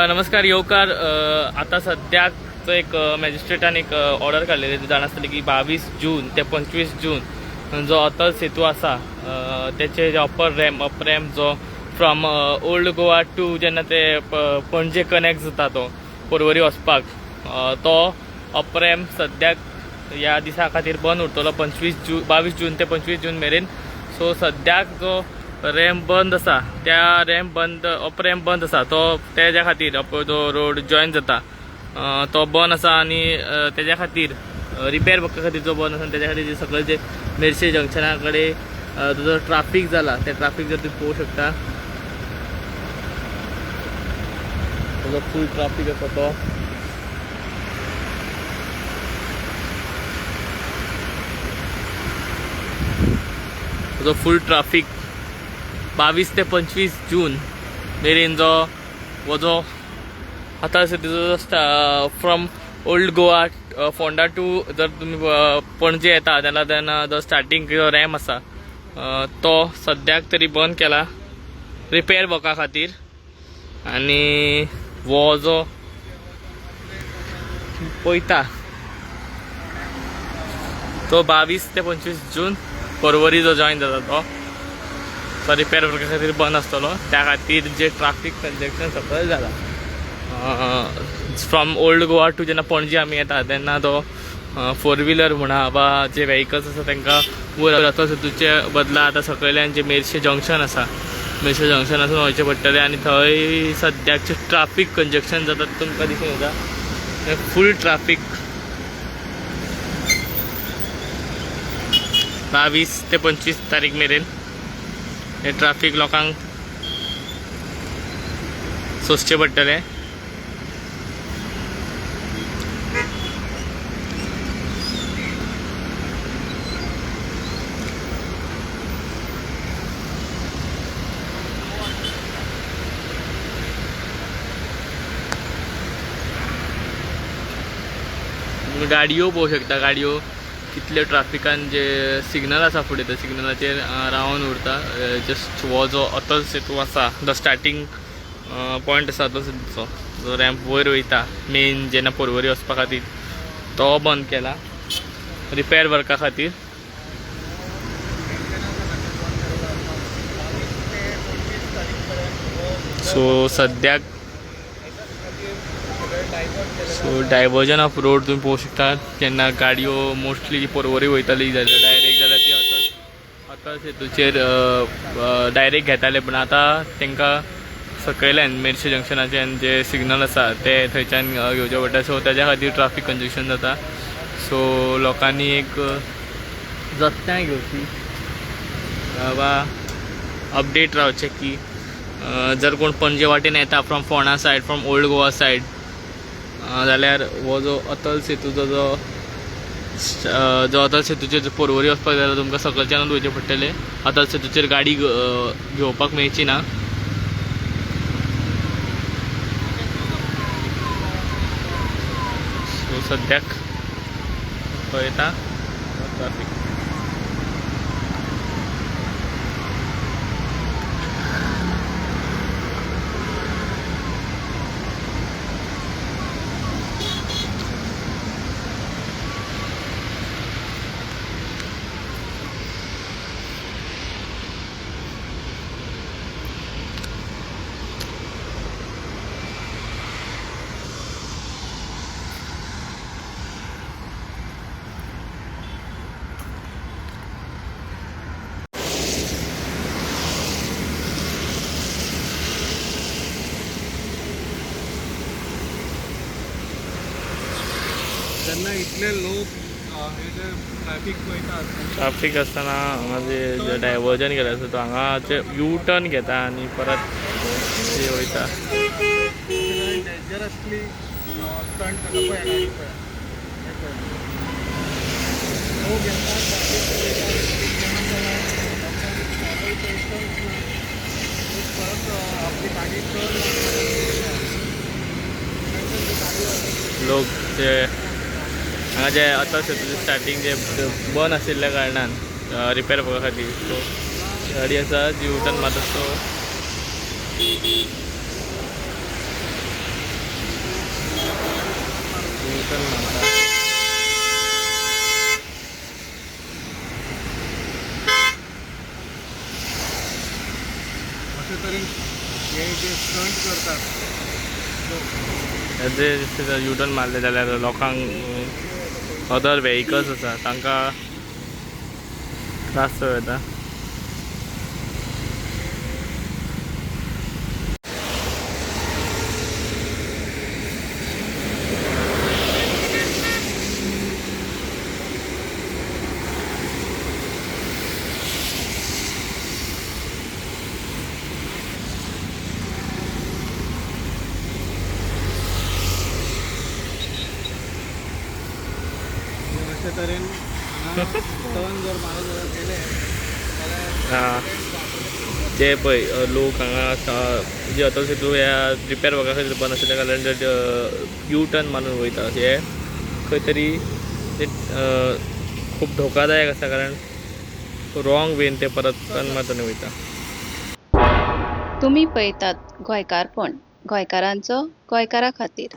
नमस्कार येवकार. आतां सद्याक एक मॅजिस्ट्रेटान एक ऑर्डर काडलेली, जाणा आसतली की 22 जून ते 25 जून जो अटल सेतू आसा, तेचे जे अपर रॅम्प, अप रॅम्प जो फ्रॉम ओल्ड गोवा टू जेन्ना ते पणजे कनेक्ट जाता तो पर्वरी वचपाक, तो अप रॅम्प सद्याक ह्या दिसा खातीर बंद उरतलो, 25 जून, 22 जून ते 25 जून मेरेन. सो सद्याक जो रॅम्प बंद आसा, त्या रॅम्प बंद, अप रॅम्प बंद आसा, तो तेज्या खातीर अप जो रोड जॉयन जाता तो बंद आसा आनी तेज्या खातीर रिपेर वर्का खातीर जो बंद आसा, तेज्या खातीर जे सकयल जे मेरशे जंक्शना कडेन जो ट्राफीक जाला, ते ट्राफीक जर तुमी पळोवंक शकता, जो फूल ट्राफीक आसा तो जो फूल ट्राफीक 22 ते 25 जून मेरेन जो हो जो आतां आसा तिजो from old Goa Ponda to जर तुमी पणजे येता जाल्यार तेन्ना जो स्टार्टींग जो रॅम्प आसा तो सद्याक तरी बंद केला रिपेर वर्का खातीर. आनी हो जो पळयता तो 22 ते 25 जून पर्वरी जो जॉयन जाता तो तो रिपेर वर्का खातीर बंद आसतलो. त्या खातीर जे ट्राफीक कंजेक्शन सकयल जाला फ्रॉम ओल्ड गोवा टू जेन्ना पणजे आमी येता तेन्ना तो फोर व्हिलर म्हणा वा जे वेहिकल्स आसा तांकां वयर अटल सेतूचे बदला आतां सकयल्यान जे मेरशे जंक्शन आसा, मेरशे जंक्शनासून वयचें पडटलें आनी थंय सद्याकचें ट्राफीक कंजेक्शन जाता तुमकां दिसून येता, फूल ट्राफीक 22 ते 25 तारीख मेरेन हे ट्राफीक लोकांक सोंसचें पडटलें. गाडयो पळोवंक शकता, गाडयो कितले ट्राफिकान जे सिग्नल आसा फुडें त्या सिग्नलाचेर रावन उरता. जस्ट हो जो अटल सेतू आसा, जो स्टार्टींग पॉयंट आसा अटल सेतूचो, जो रॅम्प वयर वयता मेन जेन्ना पर्वरी वचपा खातीर, तो बंद केला रिपेर वर्का खातीर. सो सद्याक सो डायवर्जन ऑफ रोड तुमी पळोवंक शकता. जेन्ना गाडयो मोस्टली पर्वरी वयताली जाल्यार डायरेक्ट जाल्यार ती अटल सेतूचेर डायरेक्ट घेताले, पूण आतां तांकां सकयल्यान मेरशे जंक्शनाच्यान जे सिग्नल आसा ते थंयच्यान घेवचे पडटा. सो तेज्या खातीर ट्राफीक कंजेक्शन जाता. सो लोकांनी एक जतनाय घेवची वा अपडेट रावचें की जर कोण पणजे वाटेन येता from Ponda side, from old Goa side, जाल्यार हो जो अटल सेतूचो जो जो अटल सेतूचेर पर्वरी वचपाक जाय जाल्यार तुमकां सकलच्यानूच वयचें पडटलें. अटल सेतूचेर गाडी घेवपाक मेळची ना. सो सद्याक पळयता ट्राफीक. जेन्ना इतले लोक हे जे ट्रॅफिक पळयतात, ट्राफीक आसतना हांगा जे डायवर्जन केलें आसा तो हांगा यू टर्न घेता आनी परत ते वयता. डेंजरसली स्टंट जाता. पळय गाडी पळय, हे पळय लोक येतात ट्रॅफिक पळयतात, ट्रॅफिक जाम जाला, लोकांक पेशन्स ना, परत आपली गाडी टर्न लोक जे हांगा जे अटल सेतूचे स्टार्टींग जे बंद आशिल्ल्या कारणान रिपेर वर्का खातीर, सो गाडी आसा जी यू टर्न मारता. सो टर्न मारता. अशे तरेन हे जे स्टंट करतात. जे यू टर्न मारले जाल्यार लोकांक, अदर वेहिकल्स आसा तांकां त्रास जाता. अशे तरेन टर्न जर मारत जर गेले जाल्यार हा, ते पळय लोक हांगा आसा जे अटल सेतू ह्या रिपेर वर्का खातीर बंद आसा, त्या कारणान यू टर्न मारून वयता. हे खंय तरी ते खूब धोकादायक आसा, कारण रॉंग वेन ते परत टर्न मारता आनी वयता. तुमी पळयतात गोंयकारपण, गोंयकारांचो गोंयकारा खातीर.